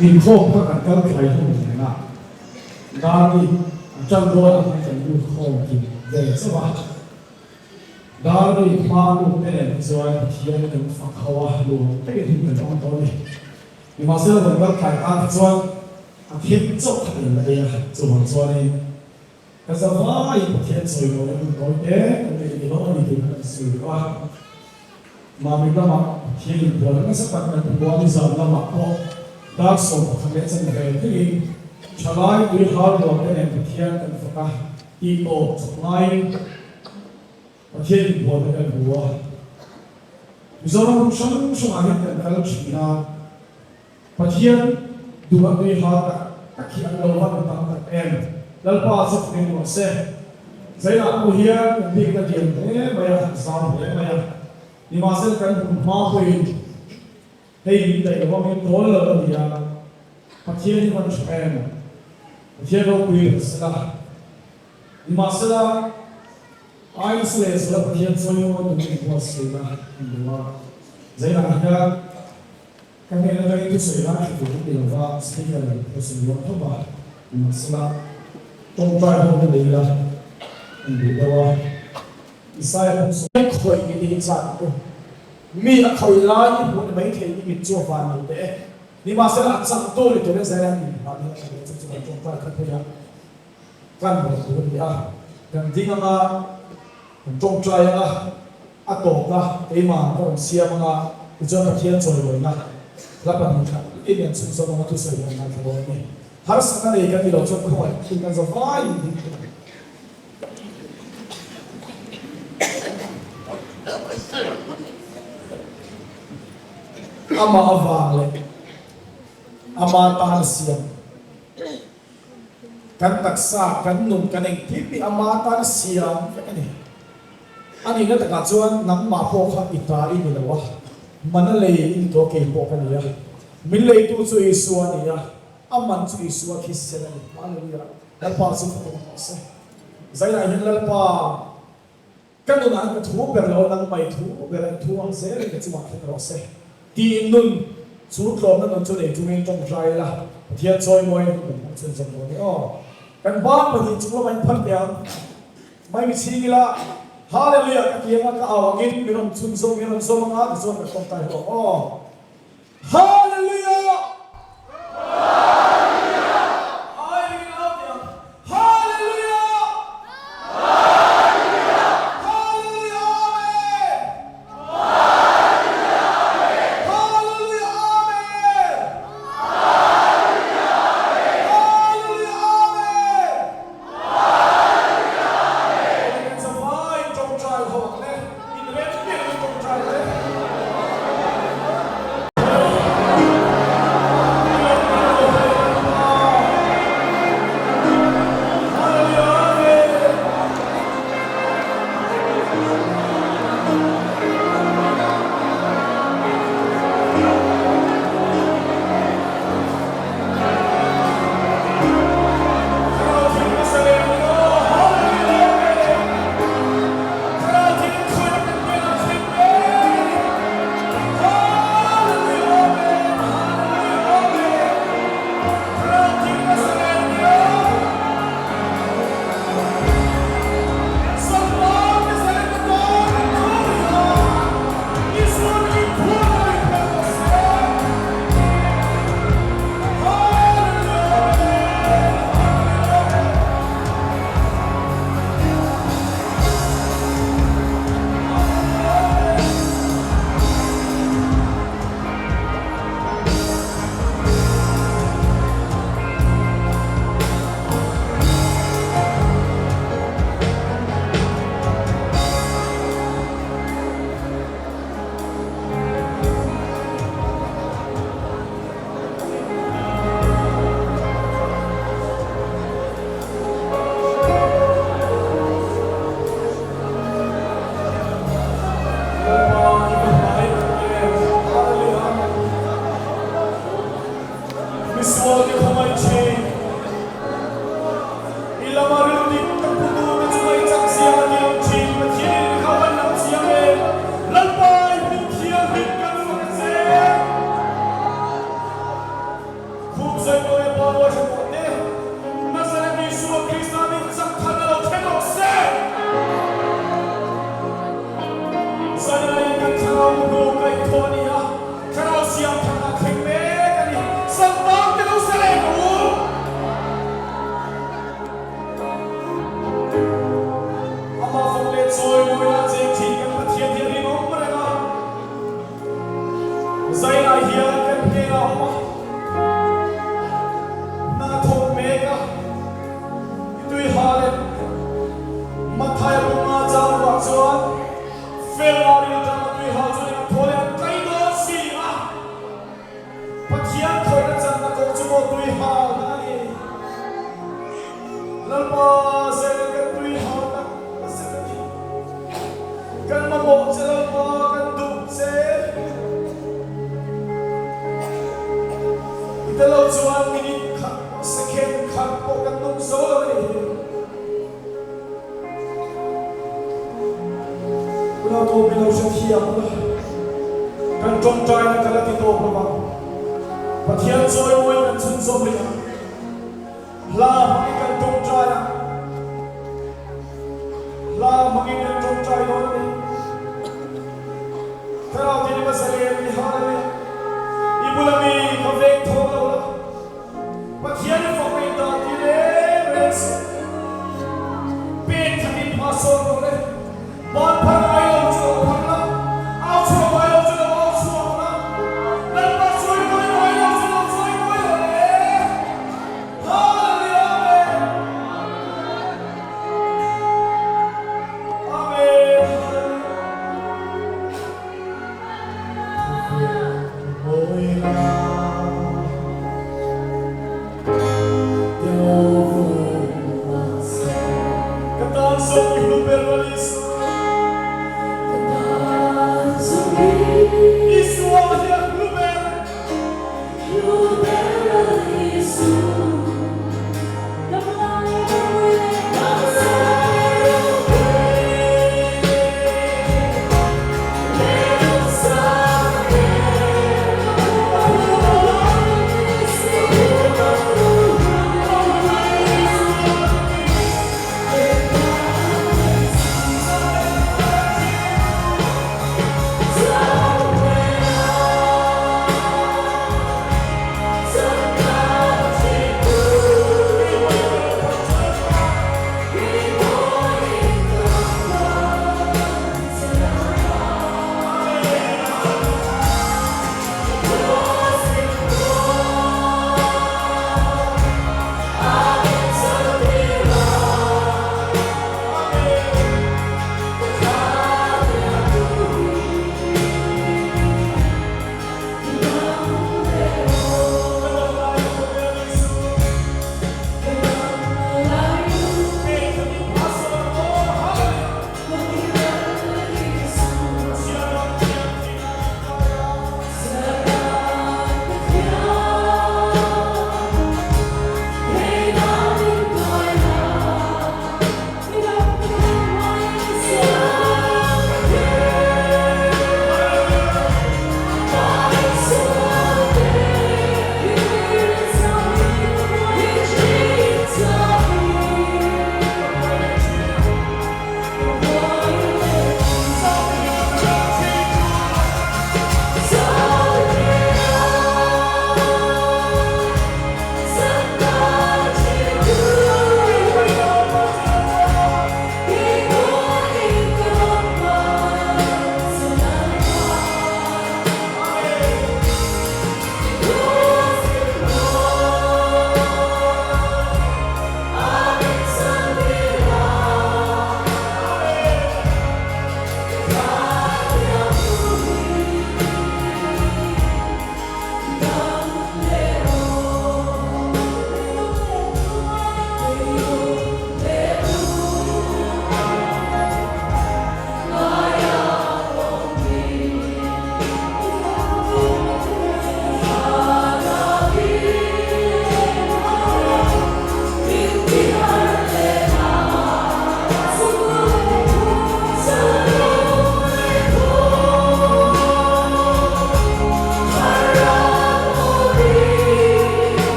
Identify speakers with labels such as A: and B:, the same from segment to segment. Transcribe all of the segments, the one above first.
A: Inkhawm kha kan kal thlai hlawm reng a, Dar-i an tan dawn ah khan kan lut khawm kim ve chauh a. Dar-i hma lut te nen hi chuan Pathian kan fak ho a, nuam takin hun kan hmang tawh a ni. Nimahsela kan kal thlai tan hi chuan a thim chauh kha kan la ei a, chuvang chuanin ka zavaiin Pathian sawi lohna hun tawi te kan neih ni lo a ni tih kha kan sawi duh a. Mamit lamah Pathian inbual nasa tak kan hmu a, nizan lamah pawh dar 11 leh chanve thlengin thalai tui hal rual te nen Pathian kan fak a, tih tawp chawp ngaiin Pathian inbualna kan hmu a. Mizoram hmun hrang hrangah hian kan kal thin a, Pathian duh a tui hal tak tak hi an lo van tam tak em? Lalpa chu fak in rawh se. Zainah pawh hian kan bikna lian hle mai a, zau hle mai a. Nimahsela kan hmun hma pawhin hei min daih lo a, min dawl lo a ni a. Pathian hi van tha em? Pathian ropui rawh se la. Nimahsela Ains leh Zula Pathian chawimawi tumin buatsaihna an duh a. Zainah hian. Ka hnen atangin thusawi lai hre tur ni lova speaker in ka sawi dawn tho va, nimahsela tawngtai ho na nei ila an duh deuh a, Isaiah pawh sawi. Khawih mit i chak u, mi a khawih lai i hmuh ni mai thei i mit chu a van lo teh e, nimahsela a chang tu ni turin Zaira min hman hi a tha leh chu chu kan tawngtai khat phei a, kan rawn tur a ni a, kan ding anga kan tawngtai anga a tawp a, keimah ka rawn siam anga tichuan Pathian chawimawina hla 2 khat in an chhunzawm anga thusawi hi an ngaithla dawn a ni. Harsatna nei kan ni lo chuan khawngaih thil kan za vaiin ding thei ang. Amah avang leh ama tan a siam. Kan taksa, kan nun, kan engkim hi ama tan a siam vek a ni. A nihna takah chuan nangmah pawh kha i ta i ni lo a, mana lei i ni tawh kei pawh ka ni a. Min leitu chu Isua a ni a, a man chu Isua thisen a ni. Hallelujah! Lalpa chu fak awm rawh se. Zainah hian Lalpa ka nunah hian ka thu ber lo, nangmah i thu ber a, i thu ang zelin ka chungah thleng rawh se. Tiin nun chu tlawmna nun chu nei chungin tawngtai ila, Pathian chawimawi hun kan hmang chhun zawm dawn ni aw. Kan ban pahnih chung lamah in phan teh ang. Mai mi chhing ila, Hallelujah ka ti anga ka au angin min rawn chhun zawm, min rawn zawm anga tichuan kan tawngtai hlawm aw. Hallelujah! Hallelujah! Ai ringin au teh ang. Hallelujah! Hallelujah! Hallelujah! Amen! Hallelujah! Amen! Hallelujah! Amen! Hallelujah! Amen! Zavai tawngtai ho ang le, inrem pian in tawngtai le. Misualte khawngaih thin. I lama rilru dik tak putu te chunga i chak zia a tilang thin. Pathian in kha van lang chiang em? Lalpa i hming thianghlim kan fak a che. Khum zawi tawh e Pa Rual hre tawh te, Nazareth Isua Krista min chak than a lo thleng rawh se. Zanlaiin kan thlarau hnu kaih thawh a ni a, thlarau siam than a thleng mek a ni. Santang te lo sa reng rawh u. Amah fak leh chawi mawi lah cheng thin kan Pathian hi a rinawm reng a. Zailai hian kan hnenah a awm a, hna thawk mek a, i tui ha leh Mathaia bunga chang ruah chuan felna rilṭam a tui hal chu eng a thaw leh an tlai dawn si a, Pathian khawihna channa kawng chu maw tui halna a ni. Lalpa zel kan tui halna a zet a ni. Kan mamawh che Lalpa kan duh che. I tel lo chuan minute khat pawh second khat pawh kan nung zo lo a nih hi. Unau pawh min lo hrethiam la, kan tawngtaina ka la ti tawp lo ang. Pathian chawimawi kan chhunzawm rih ang. Hla hmangin kan tawngtai a, hla hmangin kan tawngtai dawn a ni. Thlarau tin i va zalen i haleluia, i bula mi ka veng thaw lo la, Pathian i fak in dah ti reng reng suh. Pek thakin hma sawn rawh le, ban phar ngai lo chu lo phar la, au chhuak ngai lo chu lo au chhuak la, Lalpa chawi mawi ngai lo chu lo chawi mawi rawh le. Hallelujah Amen Amen Hallelujah Thu mawi la.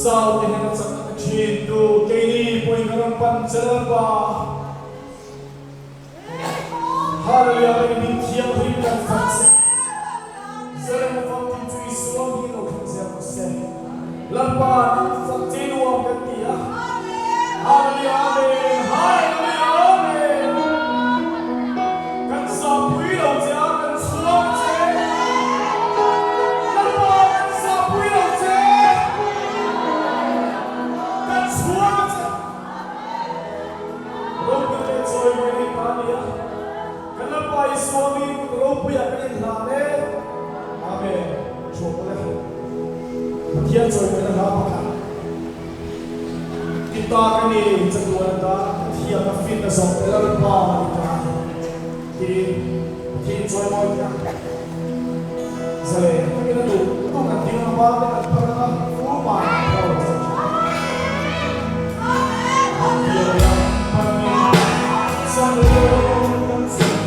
A: Zau te hian a chakna pe thin tu keini pawhin ka rawn pan che Lalpa. Hallelujah ka in thianghlim kan fak che. Zarem famkim chu Isua hi lo thleng zel rawh se. Lalpa nang fak che nuam kan ti a. Hallelujah Amen Hallelujah Amen. Kan zahpui lo che a kan chhuang che. Lalpa kan zahpui lo che. Kan chhuang che. Ropui leh chawi mai nei ta a ni a. Kan Lalpa Isua mi kut ropuiah kan inhlan e. Amen. Thuam le. Pathian chawi mai na hla pakhat. I ta ka ni, chatuan ata ka thiam a fin a zawh te Lalpa i ta tiin Pathian chawi mawi te a. Zalen takin a duh duh kan ding ang ba te kan phar ang a, fur mai thaw a sa thin. Bialna panin zalen kan chhun.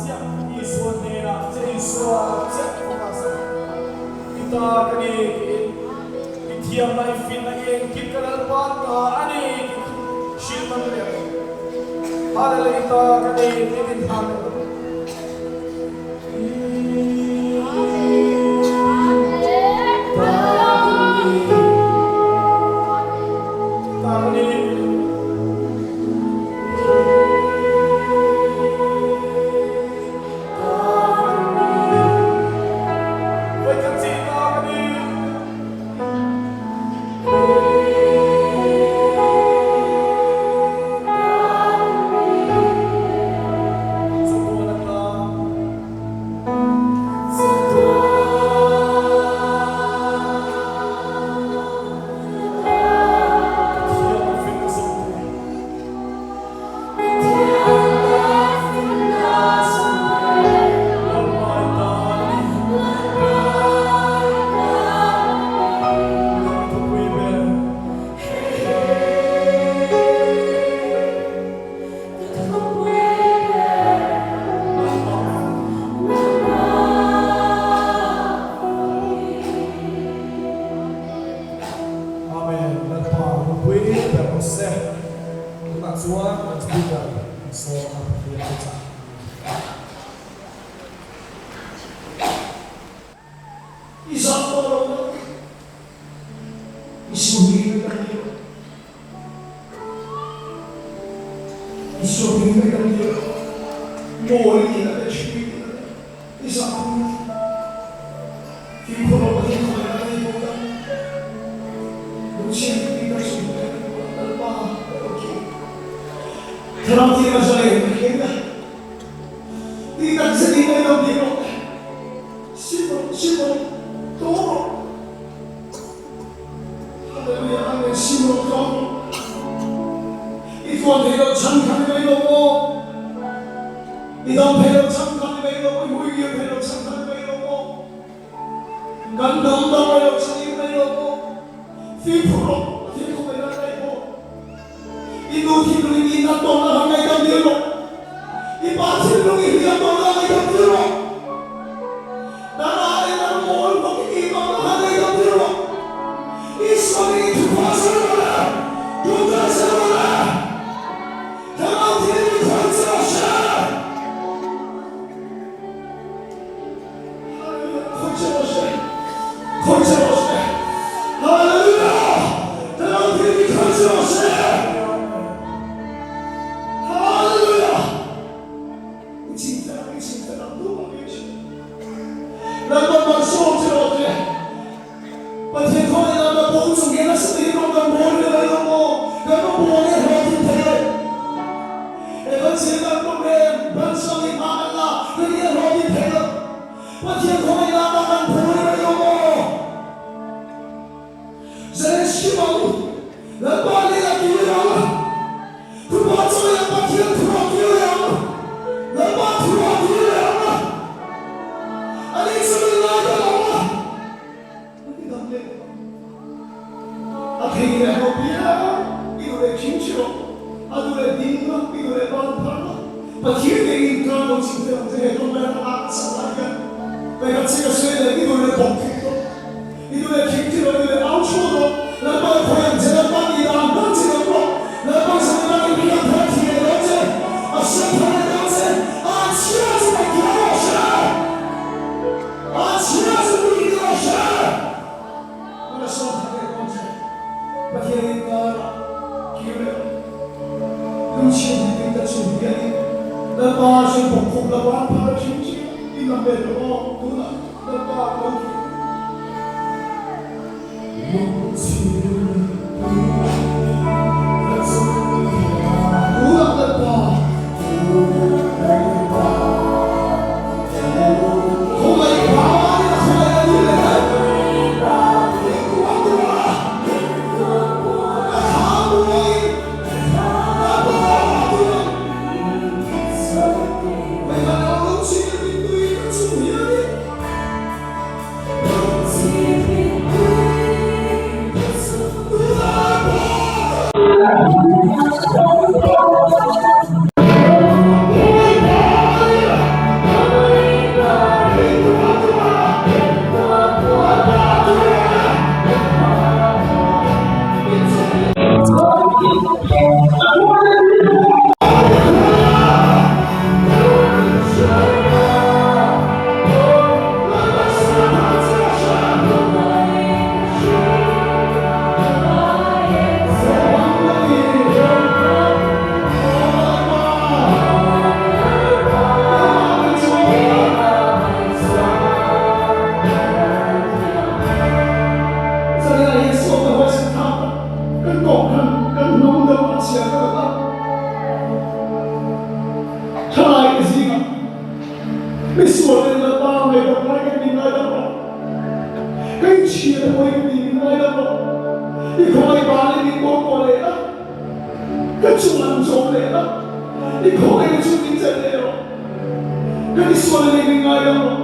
A: chiah Isua hnenah chiah Isua chiah focus a i ta ka ni tiin i thiamna i finna i engkim ka Lalpa ta a ni tih kha hrilh man leh ang. Hallelujah i ta ka ni tiin inhlan leh ang. Amen Lalpa ropui ber rawh se. Tunah chuan kan speaker kan sawm a Pathian chu chah a ni.
B: I zah tawh lo na i suhmi na kan lio. I suhmi na kan lio. Mawi ti na le chimmi ti na le i zah tawh na. Fimkhur lo Pathian khawngaih na nei bawk ta. Lungchim ti ka sum le Lalpa ka lo ki. Thlarau ti ka zalei na hian na. Ti tak zet in ei lo ti rawh. Sim rawh, sim rawh, tlawm rawh. Hallelujah, Amen, sim rawh, tlawm rawh. I tluan thei lo chhan kha ni mai lo maw? I dam thei lo chhan kha ni mai lo maw? I hui kir thei lo chhan kha ni mai lo maw? Kan dam dam mai lo chhan ni mai lo maw? Fimkhur rawh, Pathian khawngaih nan daih maw? I nu thinlung in nat tawnna han ngaihdam dil rawh. I pa thinlung i hliam tawnna ngaihdam dil rawh. Nana leh nan mawl bawk i tih tawnna han ngaihdam dil rawh. Isua nih i thuphah zel rawh le, tawngtai zel rawh le. Thlarau thil i khawih che rawh se. Hallelujah, khawih che rawh se, khawih che rawh se. Hallelujah, Thlarau thil i khawih che rawh se. Hallelujah, i chim fel ang, i chim fel ang, duh ang i chim. Lalpa malsawm che rawh se. Pathian khawngaih nan ka bo chung hian nasa takin rawng kan bawl ve mai lo maw? Kan va bawl e hlawh thil thei lo. Evangelist kan program branch dangin hma kan la, kan in hlawh thil thei lo. Pathian khawngaih nan ah kan bawl e mai lo maw? Zelensky ang, Lalpa leh a kir ang. Thupa chawi ah Pathian thu a kir leh ang. Lalpa thu a kir leh ang. Ani chu min ngaidam ang. Ka ti dam leh bawk ang. A thei leh ho piang i duh leh thing chi rawh, a duh leh ding la, i duh leh ban phar la. Pathian nen inkar lo ching te ang che he tawng lai atanga a chak lai hian vei khat che ka sawi leh i duh leh bawk thei rawh, i duh leh thing chi rawh, i duh leh au chhuak rawh, Lalpa i khawi ang che, Lalpa ni dah ang hmang chi rawh rawh, Lalpa zan ina i biak thar thi leh dawn che, a hriat thar leh dawn che, a chhia chu Pathian rawh se. A chhia chu mi ni rawh se. Hmun a sawm khat leh dawn che. Pathian in karah kir leh rawh. Lungchhiat hi tui ta chu hianin Lalpa chuan bawkkhup la ban phar a thin thin a, in lam ve tawh aw, tunah Lalpa ka lo kir. Lungchhiat tui ta chu hian. Tunah Lalpa. Misual te Lalpa ngaihdam ngai ka ti ngaidam rawh. Ka inchhir te pawhin ka ti min ngaidam rawh. I khawngaih banin min kawngkaw leh la, ka chungah an zawm leh la, i khawngaihna chu min chelh leh rawh. Ka misual a nih min ngaidam rawh.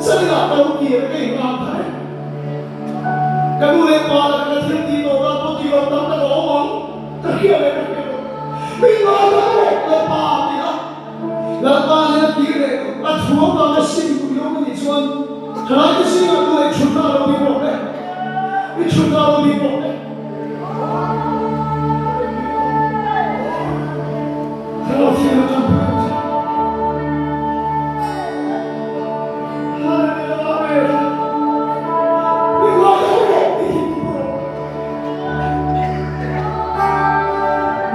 B: Zaninah ka lo kir a, ka inngam thar e. Ka nu leh pa laka ka thil tih tawh dan pawh tih loh tam tak a awm ang. Ka hria leh ka hria lo. Min ngaidam rawh Lalpa a ti a. Lalpa hian a tir leh a thu avanga sim duh i awm a nih chuan thalaite zingah tu leh i thutna a lo ding rawh le. I thutna a lo ding rawh le. Thlarau thianghlim atang pawh in che. Hallelujah Amen. Min ngaidam rawh tih hi tum rawh.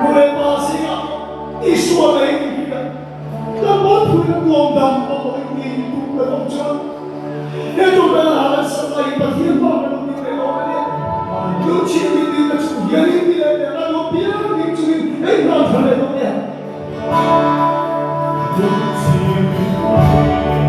B: Nu leh pa zingah Isua lei ni hian Lalpa thuin a nuam dam mamawh in ni in tum kan awm chuan he tur kan hal an sak laiin Pathian hma kan awm ding leh dawn a nia. Lungchhir min ding na chung hianin mi leh leh a nuam piang ding chungin hei hna tha leh dawn nia.
A: Lungchhir min ding na chung hian.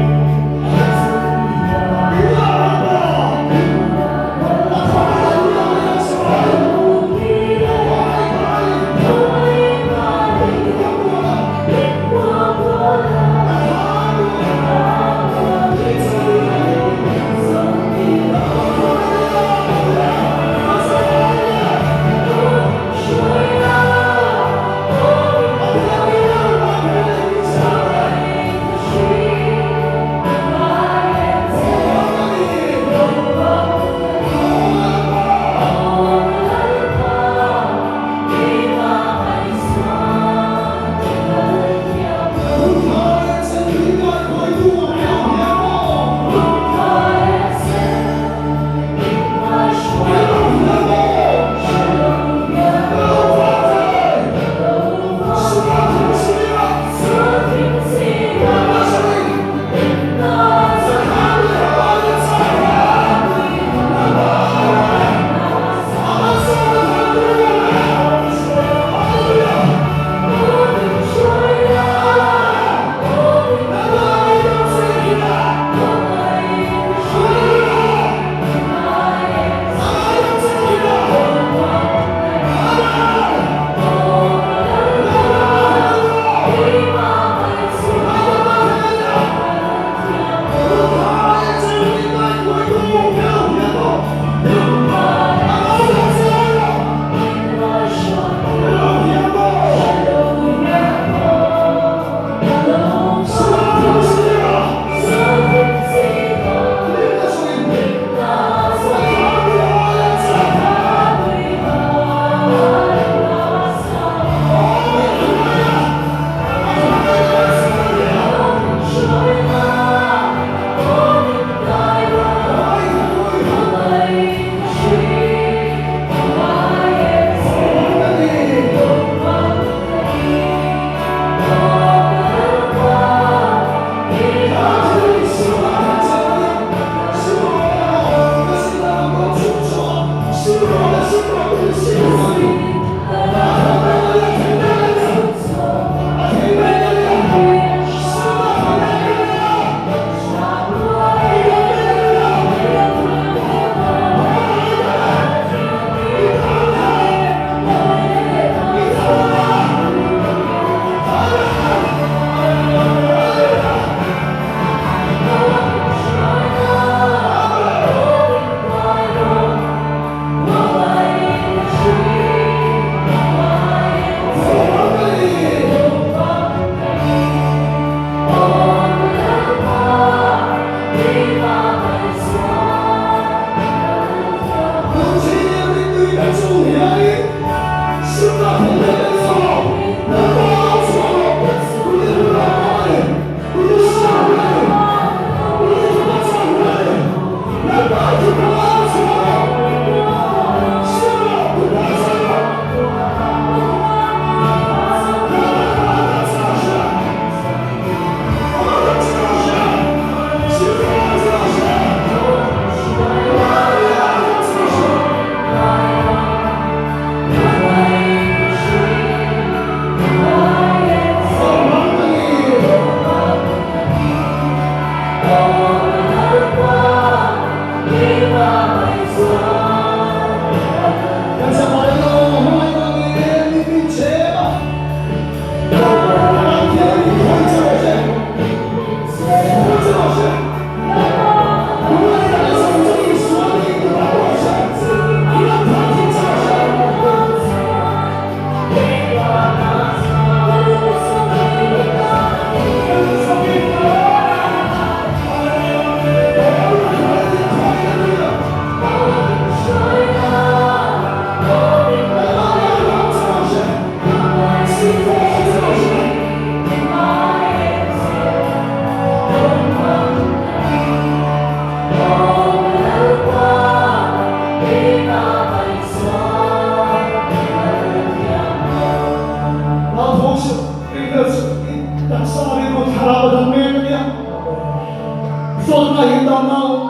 B: Hlawtna in damna a awm,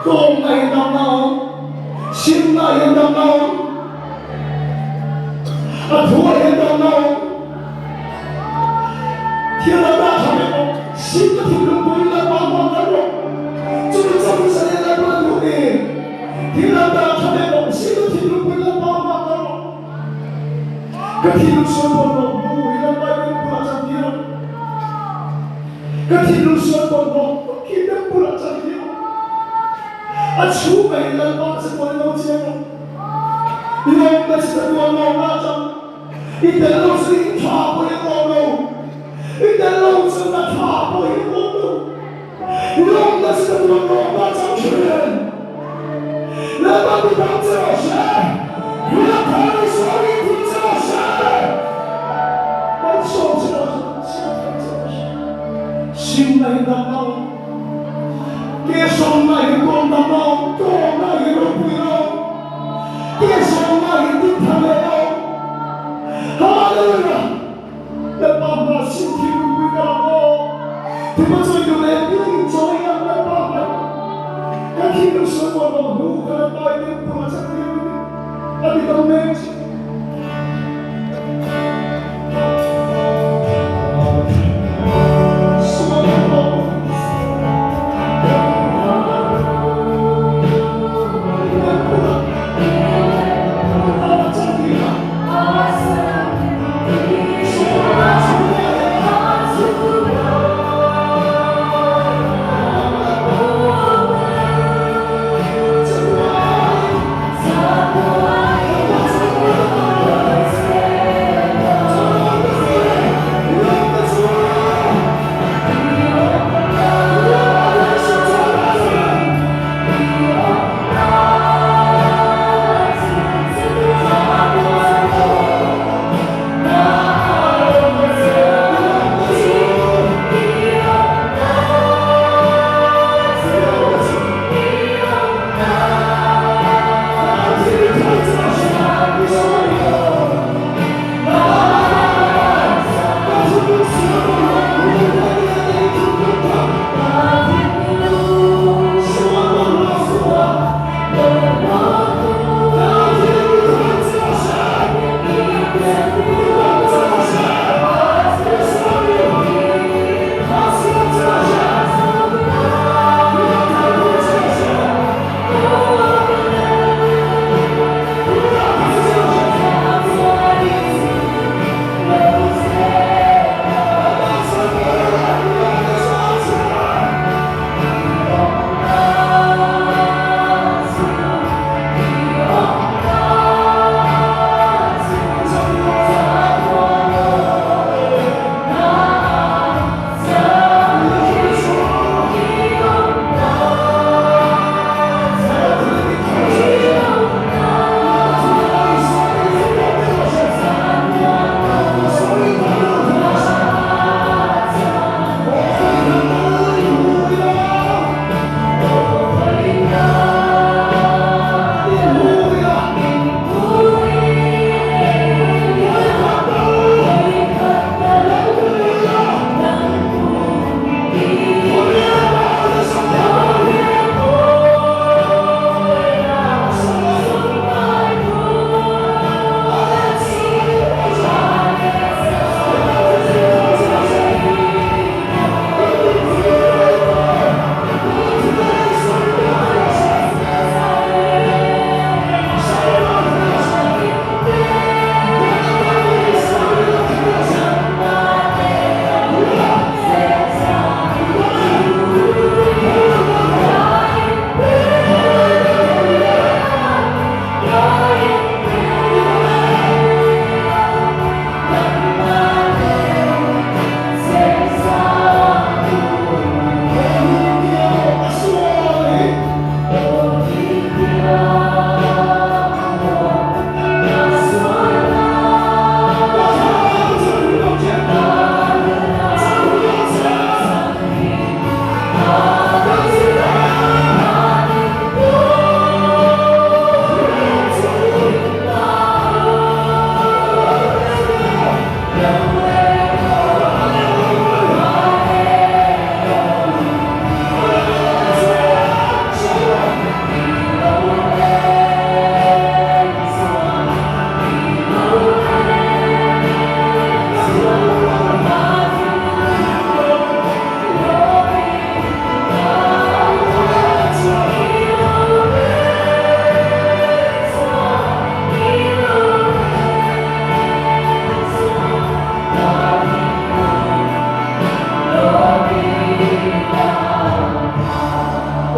B: tlawmna in damna a awm, simna in damna a awm, a thua in damna a awm. Thil a dah tha vek awm, simna thinlung pawhin Lalpa hmuam kal rawh. Chumi chauh hi Zalen Lalpa a duh ni. Thil a dah tha vek awm, simna thinlung pawhin Lalpa hmuam kal rawh. Ka thinlung sual bawlhhlawh hmu hi Lalpa i min bulah chantir ang. Ka thinlung sual bawlhhlawh khi min bulah chantir ang. A chhungah in Lalpa che pawh i lo chiang ang. I awmna che ka tuar lo na chang. I tel lo chu in tha pawh i awm lo. I tel lo chu na tha pawh i awm lo. I awmna che ka tuar lo na chang thin. Lalpa mi dang che rawh se. Riak thar Isua rin thil che rawh se. Malsawm che rawh se, siam thar che rawh se. Simna hi dam na awm, Kesawmna hi tuam dam na awm, tlawmna hi ropui na awm, Kesawmna hi din thar leh na awm. Hallelujah! Lalpa hma sim thil ropui ka lang aw. Thupha chawi duh leh piangin chawi ang Lalpa hmai. Ka thinlung sual mual lo hnu ka Lalpa i temple a chan tir ni a ti dam mek che. Sual mual lo.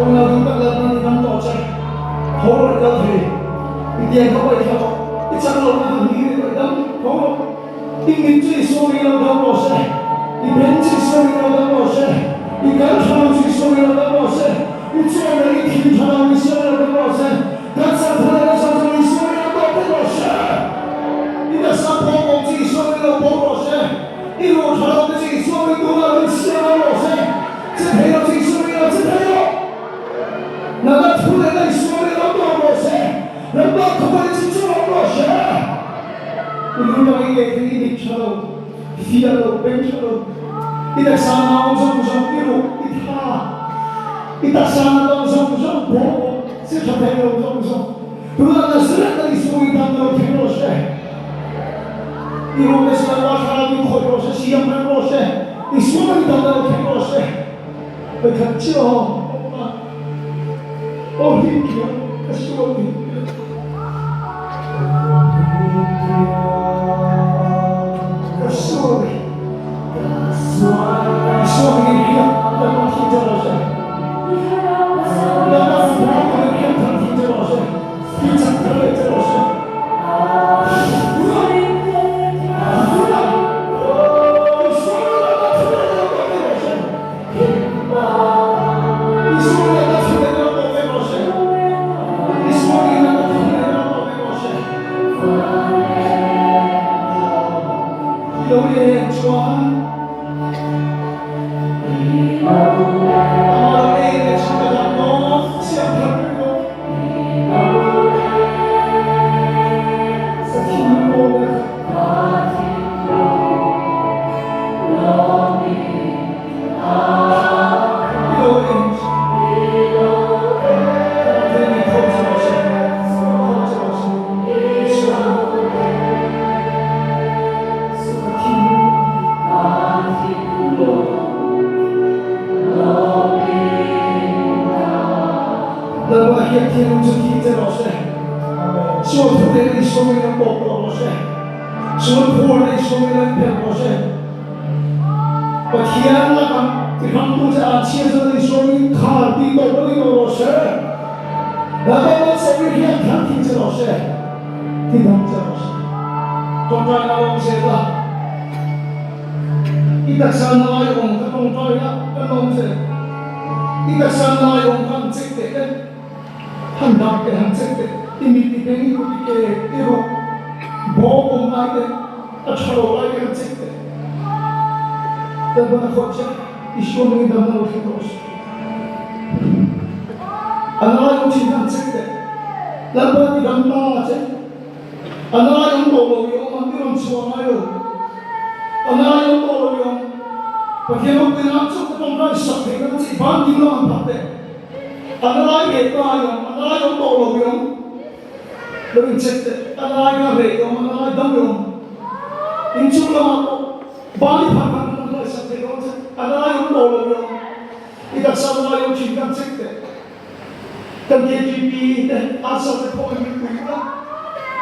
B: Unau duh tak Lalpan i dam tawh che. Tho rawh i kal thei. I tiang kha pawh i thla tawh. I chak loh na han hi rawh i dam. Tho rawh. I mit chu i sawi lo dam rawh se. I beng chu i sawi lo dam rawh se. I kal tha lo chu i sawi lo dam rawh se. I chuan leh i thin tha lo i sawi lo dam rawh se. Taksa tha leh nasa chu i sawi lo tawh teh rawh se. I taksa pawh awm chu i sawi lo bawk rawh se. I ruh tha lo te chu i sawi tuna lo i siam lo rawh se. Che thei lo chu i sawi lo che thei lo. Nana thu leh na i sawi lo tawh rawh se. Lalpa khawpui chu chuang rawh se. I lu dang i ngei thei i mit tha lo, fiah lo, beng tha lo. I taksa nau zawng zawng i ruh i tha. I taksa na dang zawng zawng bawk awm che tha thei lo zawng zawng. Tunah Nazareth a Isua i dam lo thei rawh se. I ruh te chu Lalpa thlarau in khawih rawh se, siam reng rawh se. Isua i dam lo thei rawh se. Pakhat chiah awm a, aw hlimkiam ka sual ni. Ka sual ni. Isua min inhriat Lalpa thin che rawh se. Lalpa thlarau min inhriat thar thin che rawh se. Tih chak thar leh che rawh se. Pathian lakah tihrangtu che aa chhia chu nan i suam i khar ti tawh lo i lo rawh se. Lalpa malsawm i hriat thar thin che rawh se, ti dam che rawh se. Tawngtaina lawm zel la, i taksa na lai awm kha tawngtai la kan lawm zel. I taksa na lai awm kha han check teh le, han dak teh, han check teh, i mit, i beng, i kut, i ke, i ruh, bawng awm lai te, A tha lo lai te kan check teh. Lalpan a khawih che, Isua hmingin damna lo thleng rawh se. A ngai awm thin kan check teh. Lalpan a ti dam ta che. A ngai awm tawh lo i awm a, i rawn chhuah ngai lo. A ngai awm tawh lo i awm. Pathian ropui nan chauh ka tawngtai sak thei ka che i ban ding lam an phak teh. A ngai ve ta i awm, a ngai awm tawh lo i awm. Lo in check teh, a lai kha rei awm, a lai dam awm. Inchung lamah pawh bali phah khan kan han sak thei dawn che, a lai awm lo lo i awm. I taksa a lai awm thin kan check teh. Kan KTP te answer te pawh in min pui ula,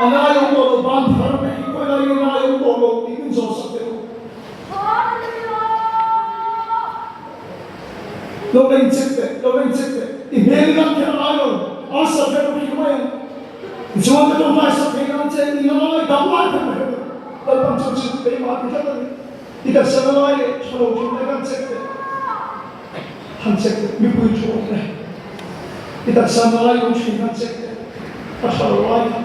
B: a lai awm tawh lo ban thar te hi khawi lai nge lai awm tawh lo tih min zawh sak teh u. Lo la in check teh, lo la in check teh. I hmel i lam kher a lai lo, answer kher lo khi mai ang. Tichuan ka tawngtai sak thei nan che i lai dam lai kher ka hre lo. Lalpan chu chu keimah ti tlat a ni. I taksa na lai leh tha lo thin lai khan check teh, han check teh, mipui thu awm e. I taksa na lai awm thin khan check teh, a tha lo lai kha.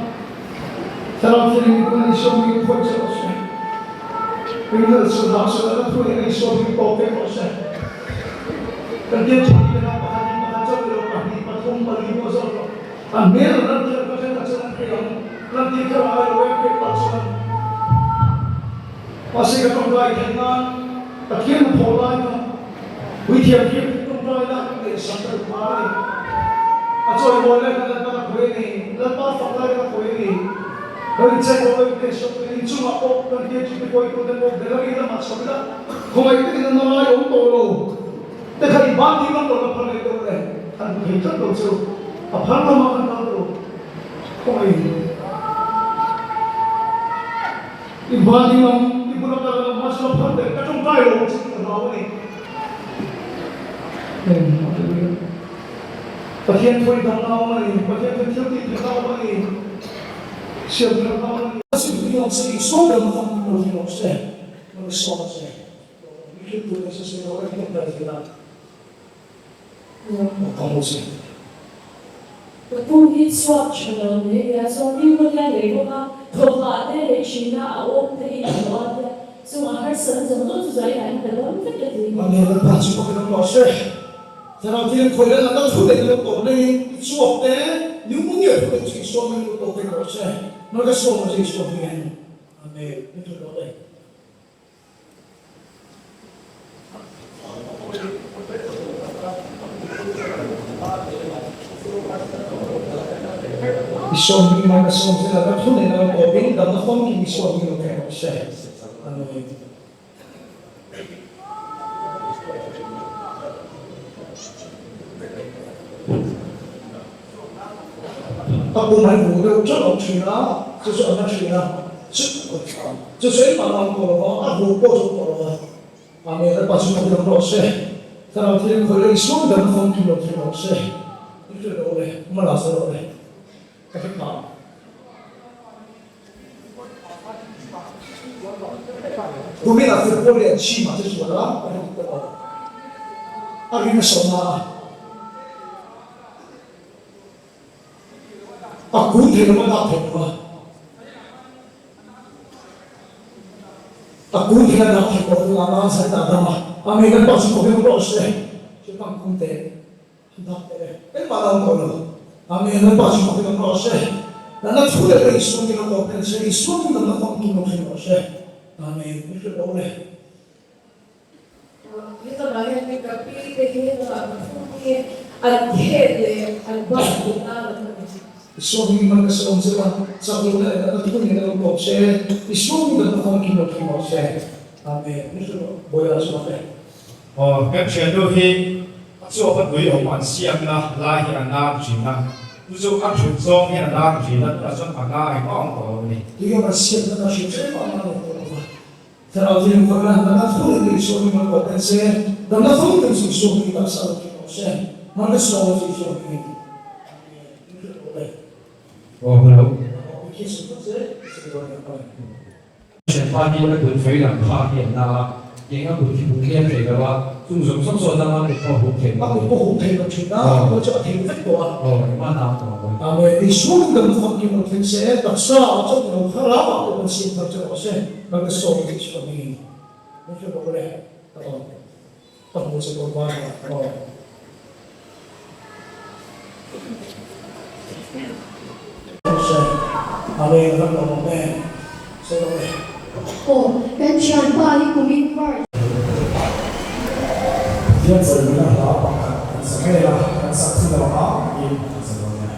B: Thlarau Thianghlim in kan Isua hmingin khawi che rawh se. Ringhlel suh hlah suh leh na thu leh Isua hming tawp vek rawh se. Kan tiang thin hi ka pakhat in pakhat chauh ni lo pahnih pathum pali pawh zawk rawh. A hmel ram kher ka hre ta chuan an thei ang. Ram ti kher ai lo em hriat pah chuan. Mahse ka tawngtai theih nan Pathian hnathawh lai kha Puithiam hriat hi tawngtai la neih sak ka duh a ni. A chawimawi lai khan Lalpa ka khawi a ni, Lalpa fak lai ka khawi a ni. Lo incheck rawh, lo intest rawh, kan inchungah pawh kan KGP hruaitute pawh gallery lamah chho ila khawngaih takin an nalai awm tawh lo te kha i ban ding lam lo la phal leh deuh le, an hmu thei tlat lo chu a phal lamah kan kal tawh khawngaih i ban ding lam i bula kal lam hma chu la phal teh ka tawngtai lo ang che tih ka hlau a ni. Amen. Hallelujah. Pathian thuai damna a awm a ni, Pathian thuai thil tih theihna a awm a ni, siam thatna a awm a ni. A zir ni awm se, Isua ber hmang lo ni awm se, lo sawm a che. Mihring tur nasa se lo en hlawm zel a, ka hmu che.
C: Ka pu hi chhuak tha lo mai nia, chuan pneumonia nei bawk a, thawhah te leh thihna a awm te hi a hlauh a tia, chung a harsatna zawng zawng chu zai lah in ka dam vek a ti.
B: Mahni lalpa chu ka ram rawh se. Thlarau thian khawi leh laka thu neih lo tawh nei i chhuak te, pneumonia thu neih chu Isua hming lo tawh vek rawh se. Hmar ka sawm a che Isua hmingin. Amen. Min thu rawh le. Isua hming hmang ka sawm zela ka thu neihna lo tawpin damna famkim Isua hming lo thleng rawh se. Amen. A pum a hmu deuh ṭeuh ang ṭhin a, chu chu a na ṭhin a, chu chu chu engmah a awm tawh lo va, a hmu pawh chu a awm tawh lo va, Amen, a pa chu hmu lam rawh se, Thlarau Thianghlim khawi leh Isua dang famkim lo thei rawh se, i hre lo le, hma la sa rawh le, ka hre phah ang. Kumin ah football hi an chhim ah che sual a, a hre dik ta lo. A rin a sawm a, a kun thei lo a, dak thei lo a. A kun thei a, dak thei lo a, a zai ta dam a. Amen, Lalpa chu fawk rawh se. Chu tang kun teh. Dak teh e, engmah la awm tawh lo. Amen, Lalpa chu fak in awm rawh se. Nana thu leh pawh Isua min lo kawp tel se, Isua min damna famkim lo thleng rawh se. Amen, min hrilh lo le.
C: Helamah hian hei ka pi te hi helamah ka thu hi an khet leh an bak duh nan an hman a ni.
B: Isua min man ka sawm zet a, chak lo leh natna thu nen a lo kawp se, Isua min damna famkim lo thleng rawh se. Amen, min hrilh rawh, Bawiha chu fak e.
D: Aw, kan thiannu hi a chuap a tui awm an siamna lai hi a nan thin a, chu chu a thut zawng hian a nan thin a, tunah chuan a na engmah a awm tawh lo a ni.
B: Tui awm an siamna ka hrilh hrep a, a na leh tawh lo va. Thlarau thianghlim khawih a, natna thu leh tui Isua hming an kuah tel se, damna fo tel chu Isua hmingin taksa lo thin rawh se, hmar ka sawi chu Isua hmingin. Amen. Min hrilh rawh le.
D: Aw, hello.
B: Aw, i khi sut phawt se, i sawi dawn em aw.
D: Thianpa hi a kut vei lam kha hi an na a, eng a kut hi hum hian thei lo a, chung zawng zawng chu a dang a, kut pawh a hum thei lo
B: A kut pawh hum thei lo thin a, a kut chu a thei vek tawh a.
D: Aw, engmah na a tawh lo.
B: Amen. Isua in dam famkim lo thleng se, taksa ah chauh ni lo thlarau ah pawh kan siam thar che rawh se, kan la sawi tih chu ka hming. Min hre bawk le, ka awm. Ka hmu che tur ban ah aw. Amen ram lo awm e sawi lo e.
E: Aw kan thianpa hi kumin March.
A: Pathian chawimawina hla pakhat kan sa ngei a, kan sak thin lo ang in kan sa dawn e.